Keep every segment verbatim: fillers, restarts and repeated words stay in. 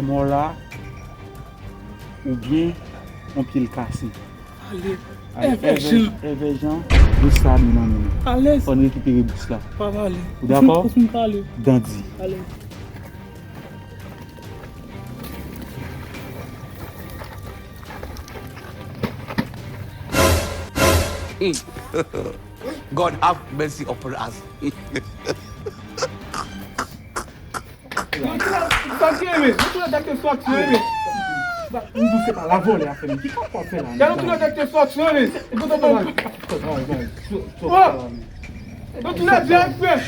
Mò la, oubyen yon pye l kase. Ale. Ale, Èvè Jan. Èvè Jan, bous sa nou nan men nou. Alèz. Fò n rekipere bous la. Pa pale. Ou dakò? Ou fin pale. Dandi. Alèz. God have mercy upon us. Sa k ye, men? Mwen tou lè dakte sou aksyon, men. M di w se pa la vòlè a fè, men ki sa w ap fè la, men? Gade, nou tou lè dakte sou aksyon, men. E poutèt mwen. Yo tou lè di a frè. E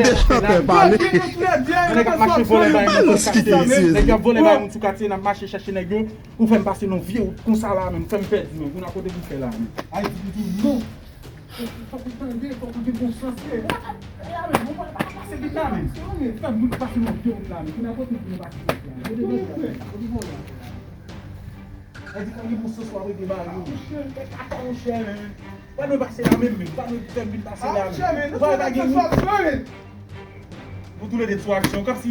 de chantè pale. Yo tou lè di a, nèg ap mache vòlè bay moun sou katye, men. Nèg yo ap vòlè bay moun sou katye, n ap mache chèche nèg yo. Ou fè m pase nan vye wout konsa la, men. Ou fè m pèdi, men. Ou nan kote pou fè la, men. Ayiti pou tou non. Fòk ou tande, fòk ou gen bon sans, frè. Fè moun pase nan de wout la, men. Ki nan kote pou nou pase la, men? Kote vòlè a? Kote vòlè a? Sa di pa gen bon sans w ap rete ba yo. Monchè, men. Pa nou pase la menm, men. Pa nou fè moun pase la menm. Monchè, men. Ou pa gen wout. Nou tou lè de sou aksyon. Kòmsi,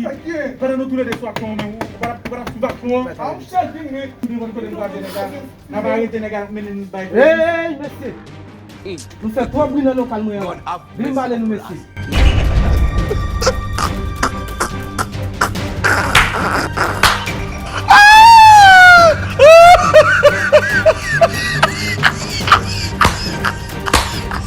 pandan nou tou lè de sou aksyon, men ou pa t ap, ou pa t ap swiv aksyon an. Monchè, vin, men. Ou devan kote nou pase nèg la. N ap arete nèg la, n ap mennen l bay polis. Hey, mesye! Nou fè twòp bri nan lokal mwen an. Vin m pale nou, mesye.